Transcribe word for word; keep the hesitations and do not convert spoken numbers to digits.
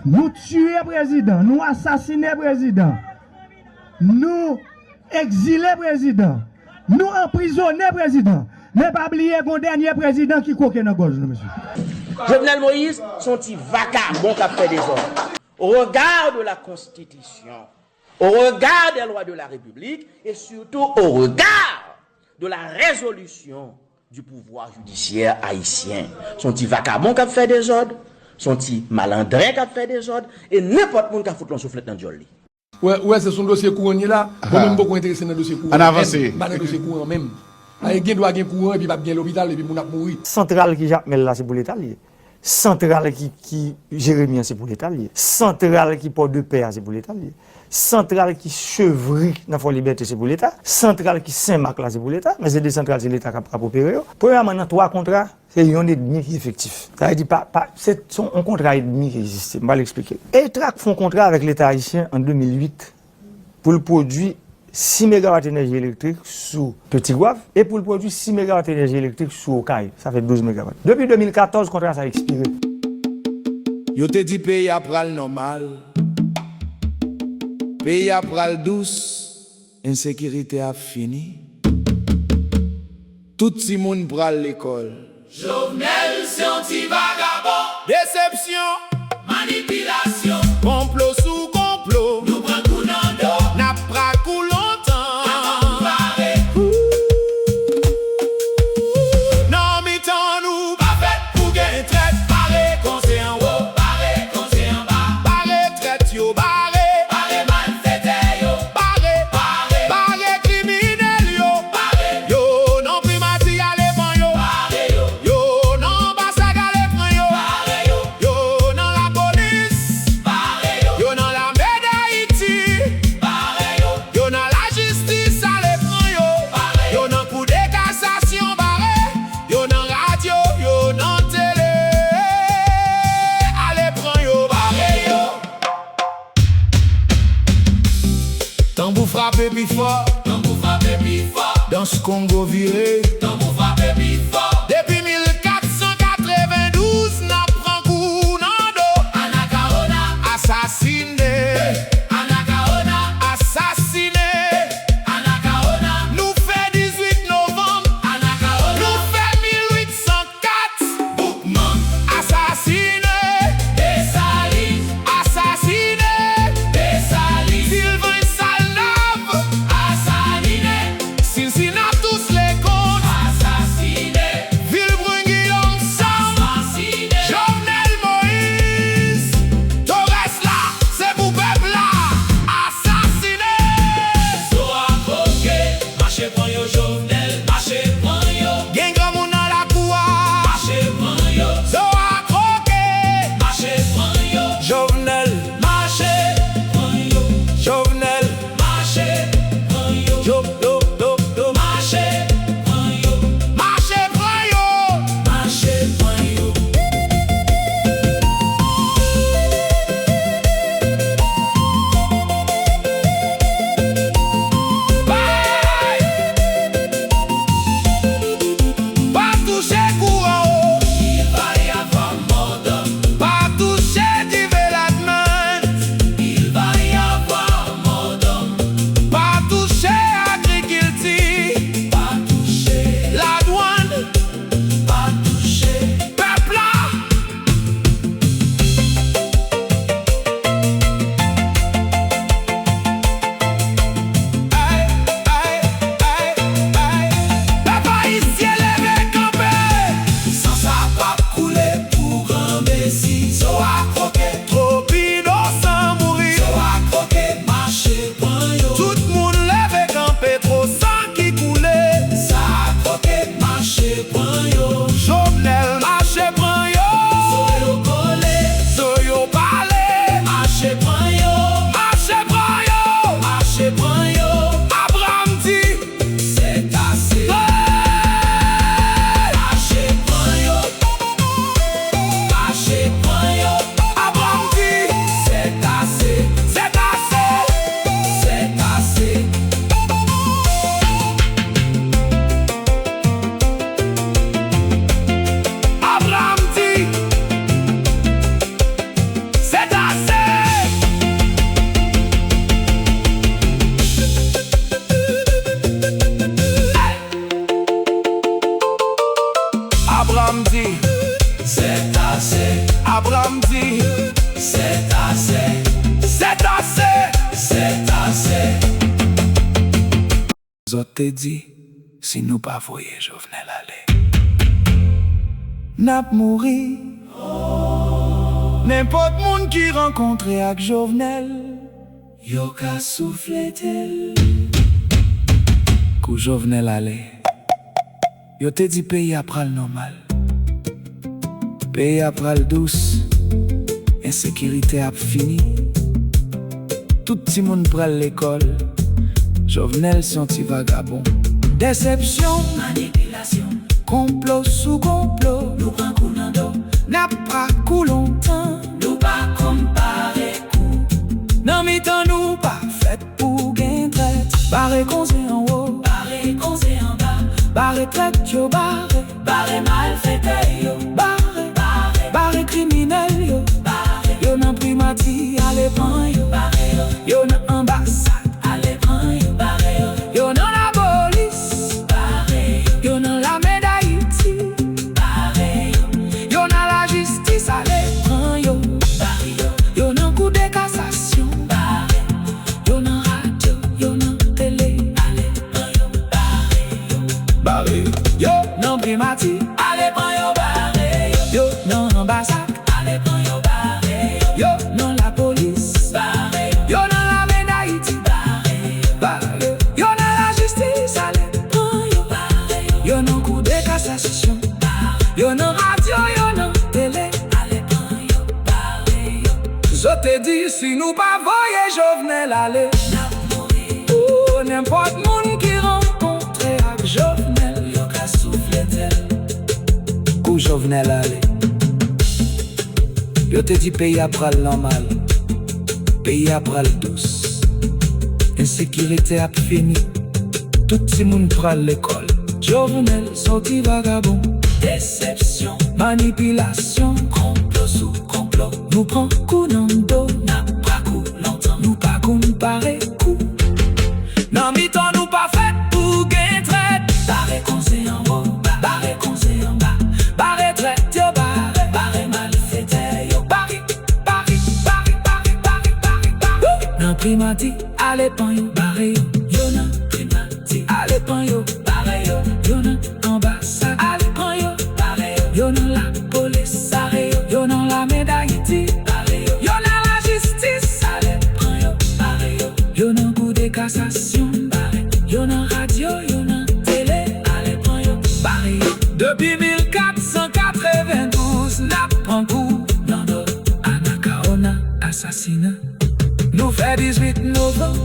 Nou tiye prezidan, nou asasinen prezidan, nou egzile prezidan, nou anprizone prezidan. Men pa bliye gon dènye prezidan ki kwoke nan gòj nou, mesye. Jovenel Moïse, se yon ti vakabon k ap fè dezòd. Au regard de la Constitution, au regard des lois de la République et surtout au regard de la résolution du pouvoir judiciaire haïtien. Se yon ti vakabon k ap fè dezòd, se yon ti malandren k ap fè dezòd, e nenpòt moun ka fout l yon souflèt nan dyòl li. Ou wè, ou wè se sou dosye kouran n ye la. Bon, mwen m poko enterese nan dosye kouran. Ann avanse. M pa nan dosye kouran menm. Gen dwa gen kouran epi p ap gen lopital epi moun ap mouri. Santral ki Jakmèl la se pou Leta l ye. Santral ki, ki Jeremi an se pou Leta l ye. Santral ki Pòdepè a se pou Leta l ye. Santral ki Chevri nan Fò Libète se pou Leta. Santral ki Senmak la se pou Leta. Men se de santral se Leta k ap, k ap opere yo. Premyèman, nan twa kontra, se yonn edmi ki efektif. Sa vle di, pa, pa, se, se yon kontra edmi ki egziste. M pral eksplike. Etrak fè yon kontra avèk Leta ayisyen an de mil uit pou l pwodui sis megawat enèji elektrik sou Petit Goâve e pou l pwodui sis megawat enèji elektrik sou Okay. Sa fè douz megawat. Depi de mil katòz, kontra sa ekspire. Yo te di peyi a pral nòmal. Peyi a pral dous. Ensekirite ap fini. Tout timoun pral lekòl. Jovenel se yon ti vagabon. Desepsyon. Manipilasyon. Konplo sou konplo. Nou pran kou nan do. N ap pran kou lontan. N ap kou pare. Nan mitan nou. Pa fèt pou gen trèt. Pare konze anwo. Pare konze anba. Pare trèt yo. Pare. Pare malfetè yo. Pare. Pare. Pare kriminèl yo. Pare. Yo nan primati ale pran yo. Pare yo. Yo nan anbasad ale pran yo. Pare yo. Yo nan lapolis. Pare yo. Yo nan lame d Ayiti. Pare yo. Yo nan lajistis ale pran yo. Pare. Yo nan kou de kasasyon bare. Yo nan radyo, yo nan tele. Ale pran yo, bare yo. Tanbou frape pi fò. Tanbou frape pi fò. Dans Kongo vire. Tanbou frape pi fò. Depi mil kat san katrevendouz, n ap pran kou nan do. Anakaona. Asasine. Anakaona. Asasine. Anakaona. Nou fè dizuit novanm. Anakaona. Nou fè mil uit san kat. Boukman. Asasine. Desalin. Asasine. Desalin. Sylvain Salnave. Asasine. Cincinnatus Leconte. te di, si nou pa voye Jovenel ale, n ap mouri. Nenpòt moun ki rankontre ak Jovenel, yo ka souflete l. Kou Jovenel ale, yo te di peyi a pral nòmal. Peyi a pral dous. Ensekirite ap fini. Tout timoun pral lekòl. Jovenel se yon ti vagabon. Desepsyon, manipilasyon, konplo sou konplo. Nou pran kou nan do. N ap pa kou lontan. Nou pa konn pare kou. Nan mitan nou pa fèt pou gen trèt. Bare konze anwo. Bare konze anba. Bare trèt yo bare. Bare malfetè yo. Bare, bare, bare kriminèl yo. Bare yo nan primati, ale pran yo. Bare yo. Yo nan anbasad, ale pran yo. Bare yo. Yo nan lapolis. Bare yo. Yo nan lame Dayiti. Bare yo. Yo nan lajistis, ale pran yo. Bare yo. Yo nan kou de kasasyon. Bare yo. Yo nan radyo, yo nan tele, ale pran yo, bare yo. Bare yo. Yo nan primati, ale pran yo, bare yo. Yo nan anbasad, ale pran yo, bare yo. Yo nan lapolis, bare yo. Yo nan lame Dayiti, bare yo. Bare yo. Yo nan lajistis, ale pran yo, bare yo. Yo nan kou de kasasyon, bare yo. Yo nan radyo, yo nan tele, ale pran yo, bare yo. Zot te di, si nou pa voye Jovenel ale, n ap mouri. Pou nenpòt moun ki rankontre ak Jovenel, yo ka souflete l. Kou Jovenel ale, yo te di peyi a pral nòmal. Peyi a pral dous. Ensekirite ap fini. Tout timoun pral lekòl. Jovenel soti vagabon. Desepsyon, manipilasyon, konplo sou konplo. Nou pran kou nan do. N ap pa kou lontan. Nou pa konn pare kou. Nan mitan nou pa fèt pou gen trèt. Bare konze anwo, ba- bare konze anba. Bare trèt yo bare, bare malfetè yo bare. Bare, bare, bare, bare, bare, bare, bare. Nan primati, ale pran yo, bare yo. Yo nan primati, ale pran yo, bare yo. Yo nan anbasad, ale pran yo, bare yo. Yo nan lapolis, bare yo. Yo nan lame Dayiti, bare yo. Yo nan lajistis, ale pran yo, bare yo. Yo nan kou de kasasyon, bare yo. Yo nan radyo, yo nan tele, ale pran yo, bare yo. Depi mil kat san katrevendouz, n ap pran kou nan do. Anacaona, asasina. Nou fè dizuit novanm,